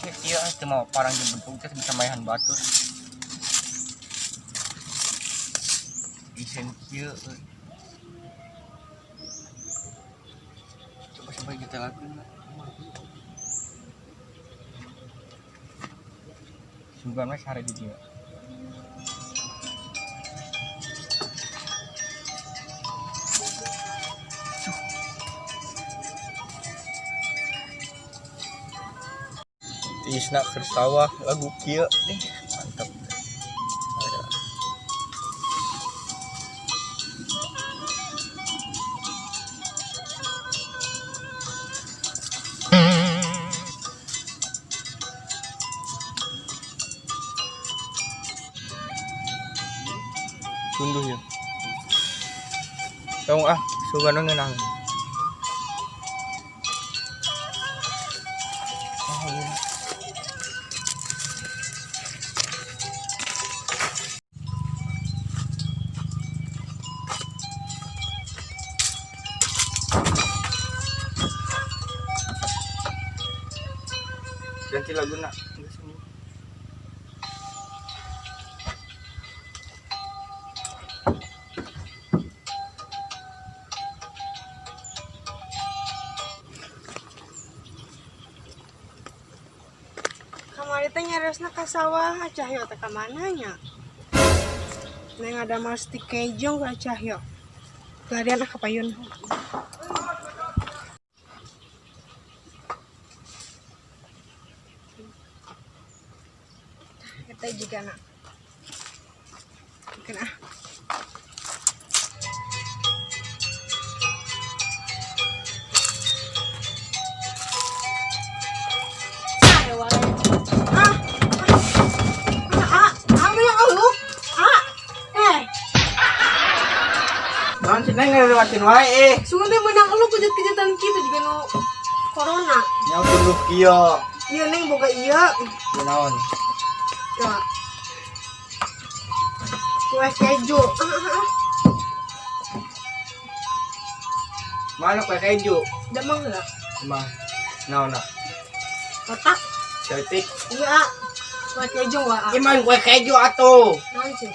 Tiis kieu teu mau parang jeung bentuk teh bisa maehan batur. Isen kieu euy. Coba sampai kita lakuin. Sugan we sare di dieu. Tiisna keur sawah lagu kieu deh mantap. Ada. Tunduh ya. Tong ah, sugan ngeunah. Oh, iya. Ganti lagu nak. Kamari teh nyaresna ka sawah Cahyo teh ka mana nya? Neng ada mas kejo ka Cahyo. Larian ah ka payun. Eta juga nak. Bikin ah. Ayo, wae. Ah, ah, ah, ah, yang lu. Ah, eh, Naon sih neng ngelewatin wae eh. Sungguh teh menang lu kejut-kejutan gitu juga nu corona. Nyawa tunduh kieu. Iya neng boga iya. Ya naon? Ya. Kue keju. Ah, ah, ah. Mana kue keju? Damang enggak? Emang naon nak? Kotak. Cantik. Iya. Ah. Kue keju wah. Ah. Iman kue keju atuh. Naon sih?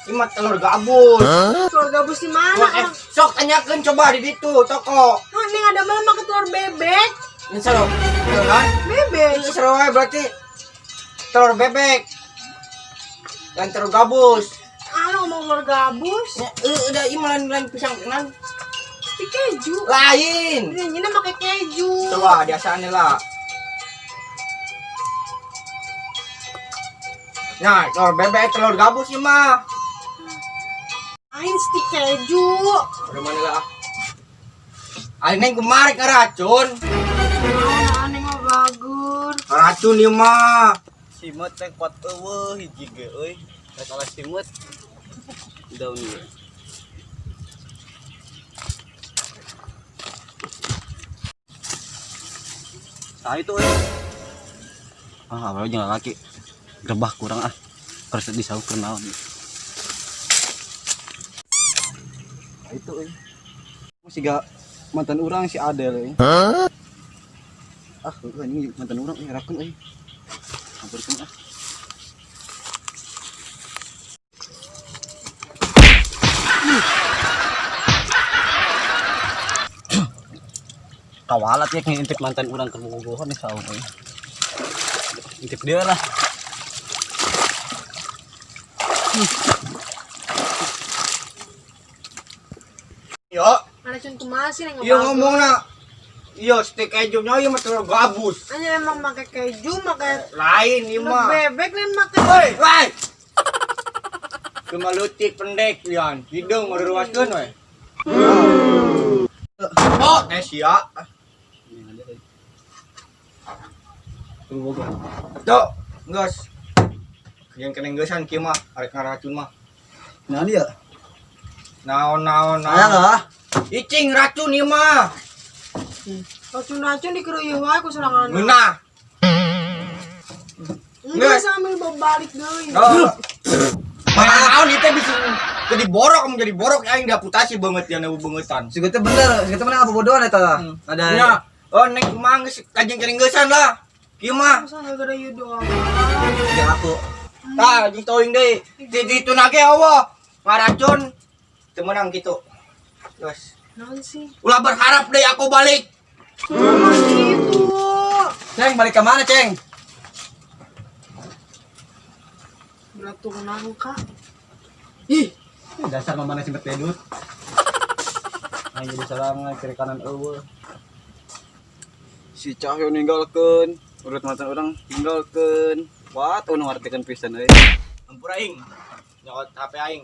Iman telur gabus. Telur gabus di mana? Kue Ah, sok tanyakeun coba di ditu toko. Ah, neng ada malah makan telur bebek. Ini seru. Telur kan? Bebek. Ini seru wae berarti telur bebek. Dan telur gabus. Ah, lu ngomong telur gabus. Ya, udah iman lain pisang kenan. Di keju. Lain. Ini nyina pakai keju. Coba biasanya lah. Nah, telur bebek, telur gabus ya mah. Lain stik keju. Udah mana lah? Aing neng kemarin ngeracun. Nah, neng mah bagus. Racun ieu mah. Simut teh kuat eueuh hiji ge euy. Rek ala simut. Daun ieu. Tah itu euy. Ah, awalnya jeung lalaki. Rebah kurang ah. Terus disaukeun naon. Tah itu euy. Siga mantan urang si Adel euy. Ah, heueuh anjing mantan urang euy rakeun euy. Hampurkeun ah. Kawalat ya ngintip mantan urang ke bobogohan nih saung euy. Intip dia lah. Yo, Racun kumaha sih neng iya ngomong nak. Iya, stik kejunya ieu mah telur gabus. Hanya emang pakai keju, pakai Lain ieu telur mah. bebek lain pakai. Hei, woi. Cuma leutik pendek lian. Hideung ngaruaskeun we. Oh, teh sia. Tuh, geus. Yang kena geusan kieu mah, arek ngaracun mah. Nah dia. Naon naon naon. Aya lah. Icing racun ieu mah. Racun-racun dikeruyuh wae ku sorangan. Ngeunah. Enggak sambil bawa balik deui. Oh. Naon ieu teh bisa jadi borok, kamu jadi borok aing diamputasi banget ya beungetan. Siga teh bener, siga teh menang apa bodohan eta. Ada. Nya, oh neng kumaha geus kajeng kering geusan lah. Kieu mah. Masa gara-gara ieu doang. Jeung aku. Tah, jeung teuing deui. Di ditu na ge eueuh. Ngaracun teu meunang kitu. Terus Naon sih? ulah berharap deui aku balik. Mama gitu. Ceng, balik ke mana, Ceng? Beratung nangka. Ih, dasar mamana sempet pedut. Aing jadi sarangan kiri kanan eueuh. Si Cahyo ninggalkeun, urut mantan urang ninggalkeun. Wah, tuh nu ngartikeun pisan euy. Ampura aing. Nyokot HP aing.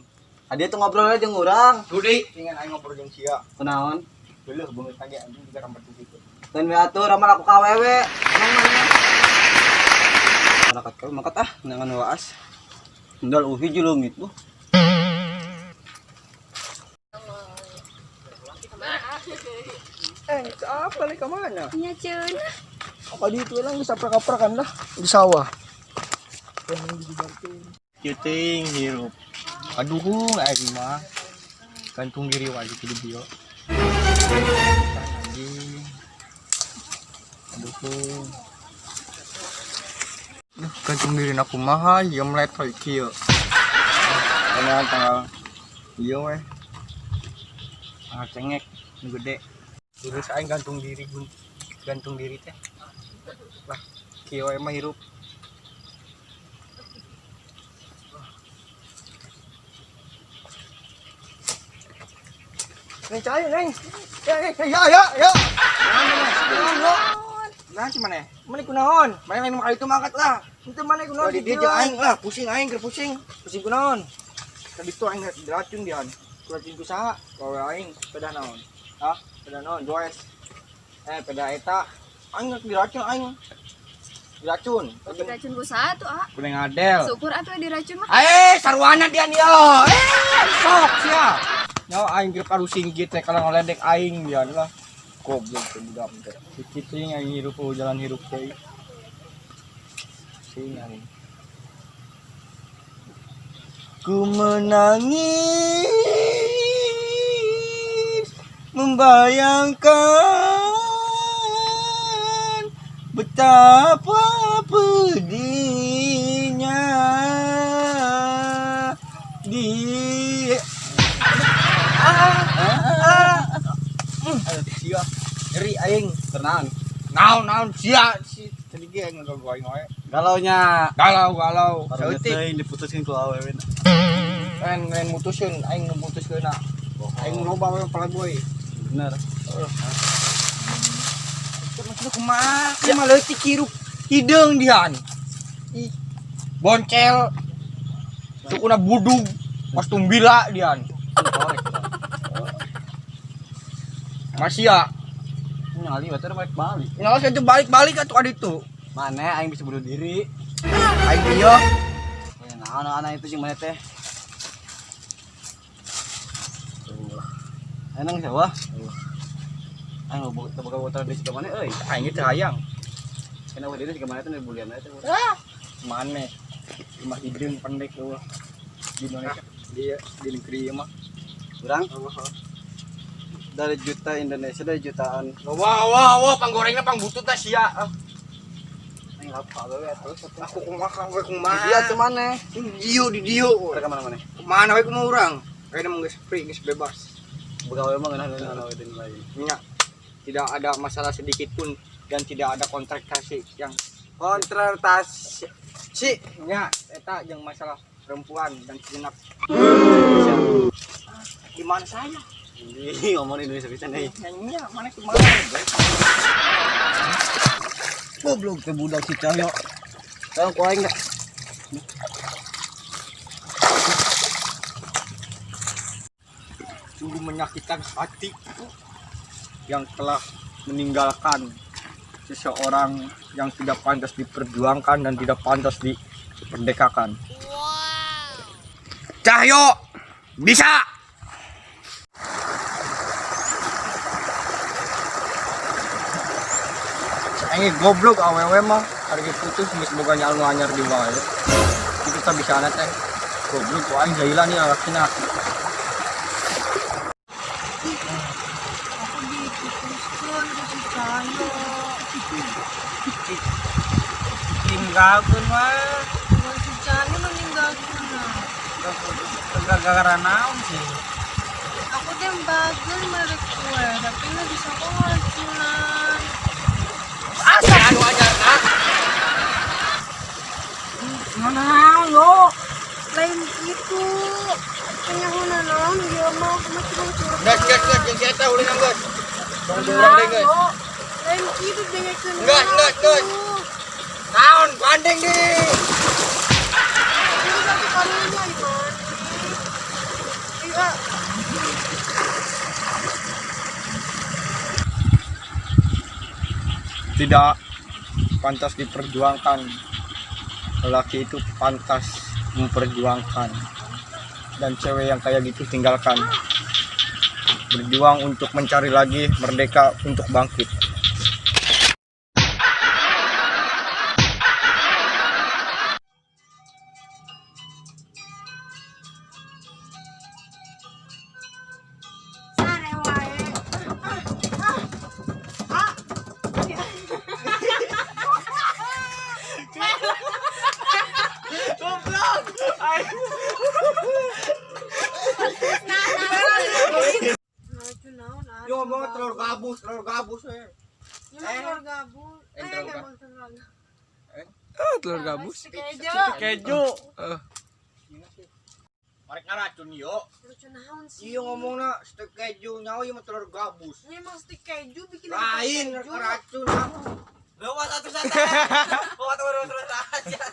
Adi tuh ngobrol aja jeung urang. Duh deui, ingin aing ngobrol jeung sia. Kunaon? Geuleuh beungeut lagi anjing juga rambut gitu. Dan we atuh ramal aku ka awewe. Emang mana? Mangkat kau mangkat ah, nangan waas. Endal hiji leungit tuh. Eh, apa lagi ke mana? Nya ceun. Apa di itu lang bisa prak-prakan lah di sawah. Kieu hirup. Aduh, aing mah gantung diri wae di bio. Anjing. Aduh. Duh, gantung diri aku mah ieu meletot kieu. Karena tanggal ieu weh. Ah cengek nu gede. Terus aing gantung diri gantung diri teh. Lah, kieu we mah hirup. Neng cai, neng. Ya, ya, ya, ya, ya. Nah, si mana? Mana kunaon? Mana lain kali itu mangkat lah. Itu mana kunaon Di dia jeung aing lah, pusing aing keur pusing. Pusing kunaon? Tadi tuh aing diracun dia. Racun ku saha? Gawe aing, Pedah naon? Hah? Pedah naon? Joes. Eh, pedah eta. Aing diracun aing. Diracun. Diracun ku saha tuh, ah? Kuning Adel. Syukur atuh diracun mah. Eh, sarwana dia nih. Eh, sok sia. Nyawa aing keur parusing kieu teh kalau ngaledek aing dia lah. Goblok teh budak teh. Kitu aing hirup jalan hirup teh. Sing aing. Ku menangis membayangkan betapa pedihnya di sia nyeri aing. Tenang. Naon naon sia si tadi ge ngaganggu aing wae. Galaunya. Galau galau. Saeutik Saeutik diputuskeun ku awewe. Lain lain mutusin aing nu mutuskeunna. Aing loba we playboy. Bener. Maksudnya kumaha? Kumaha leutik hirup hideung dian. Ih. Boncel. Sukuna budug. Pas tumbila dian. Masih ya. Nyali batur balik balik. Nyala itu balik-balik atuh adi itu. Mana aing bisa bunuh diri. Aing ieu. Ya, naon anak itu sing mana teh? Enang sawah. Aing mau boga motor di situ mana euy? Aing teu hayang. Kena we di mana teh bulian teh. Mana? Imah hideung pendek eueuh. Di Indonesia dia di negeri ieu mah. Urang dari juta Indonesia dari jutaan. Wah wah wah panggorengna pangbututna sia. Aing lapar we terus atuh. Aku kumaha we kumaha. Dia tuh mana? Dieu di dieu. Mereka mana mana? Kemana we kumaha urang? Kayaknya mau geus free, geus bebas. Begawe mah ngeunah ngeunah we lain. Nya. Tidak ada masalah sedikit pun dan tidak ada kontraktasi yang Kontraktasi. nya eta jeung masalah perempuan dan sejenak. Di mana saya? Ini ngomong Indonesia bisa nih. Nya mana kumaha? Goblok teh budak si Cahyo. Tolong ku aing dah. Sungguh menyakitkan hati yang telah meninggalkan seseorang yang tidak pantas diperjuangkan dan tidak pantas diperdekakan. Cahyo bisa. Aing goblok awewe mah hari putus geus boga nyalu anyar di wae. Kitu tah bisa teh. Goblok ku aing jahilan ieu lalakina. Aku diputuskeun ku si Cahyo. Tinggalkeun mah. Mun si Cahyo meninggalkeun. Gara-gara naon sih? Aku teh bager merek kue, tapi nggak bisa kok ngeracunan. Asa anu ajarna. Naon lo? Lain gitu. Penyahuna naon dia mah aku mah cuma curhat. Geus geus geus jeung si eta ulin geus. Tong urang deui geus. Lain gitu dengekeun. Geus, geus, geus. Naon gandeng di. Itu satu kalinya gimana? Iya. Tidak pantas diperjuangkan. Lelaki itu pantas memperjuangkan. Dan cewek yang kayak gitu tinggalkan. Berjuang untuk mencari lagi merdeka untuk bangkit. Sare wae. Ah. Ah. Ngeracunan naon, ah? Yo ngomong telur gabus eh. Ya mah telur gabus. Eh, telur gabus. Emang telur gabus. Ah, telur gabus. Keju. Keju. Marek ngaracun yo. Racun naon sih? Iya ngomongna stik keju nyawa ieu mah telur gabus. Ini emang stik keju bikin Lain keju. racun. Bawa satu-satu. Bawa telur terus aja.